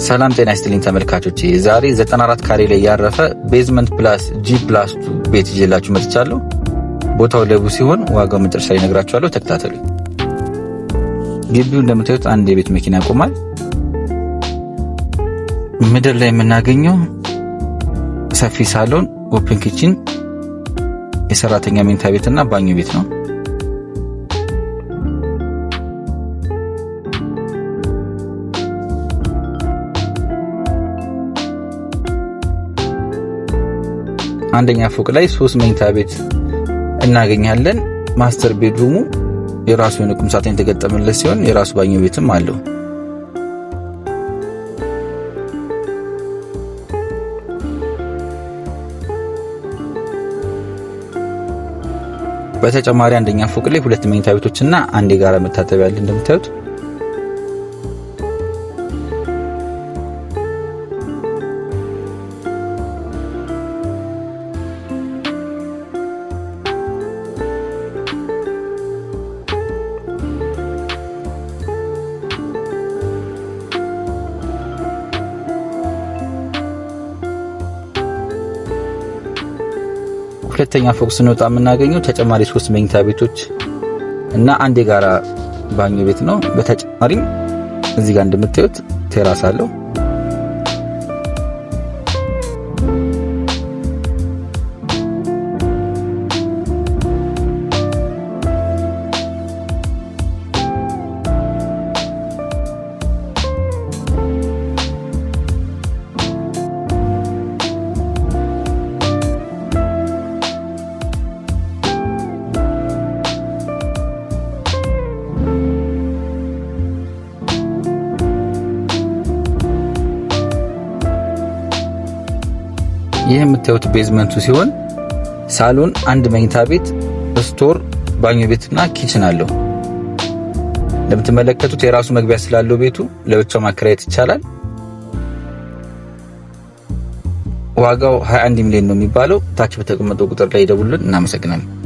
ሰላም ጤና ይስጥልኝ ተመልካቾቼ፣ ዛሬ 94 ካሬ ላይ ያረፈ basement plus G+2 ቤት ይዤላችሁ መጥቻለሁ። ቦታው ለቡ ሲሆን ዋጋው መጨረሻ ላይ እነግራችኋለሁ። ተከታተሉ። ግቢው እንደምታዩት አንድ የቤት መኪና ያቆማል። ምድር ላይ የምናገኘው ሰፊ ሳሎን፣ open kitchen፣ የሰራተኛ መኝታ ቤትና ባኞ ቤት ነው። አንደኛ ፎቅ ላይ ሶስት መኝታ ቤት እናገኛለን። Master bedroom ኡ የራሱ የሆነ ቁም ሳጥን የተገጠመለት ሲሆን የራሱ ባኞ ቤትም አለው። በተጨማሪ አንደኛ ፎቅ ላይ ሁለት መኝታ ቤቶችና አንድ የጋራ መታጠቢያ አለ እንደምታዩት። ሁለተኛ ፎቅ ስንወጣ የምናገኘው ተጨማሪ ሶስት መኝታ ቤቶች እና አንድ የጋራ ባኞ ቤት ነው። በተጨማሪም እዚህ ጋር እንደምታዩት terrace አለው። ይህ የምታዩት basement ኡ ሲሆን ሳሎን፣ አንድ መኝታ ቤት፣ store፣ ባኞ ቤትና kitchen አለው። እንደምትመለከቱት የራሱ መግቢያ ስላለው ቤቱ ለብቻው ማከራየት ይቻላል። ዋጋው 21 ሚሊዮን ነው የሚባለው። ታች በተቀመጠው ቁጥር ላይ ይደውሉልን። እናመሰግናለን።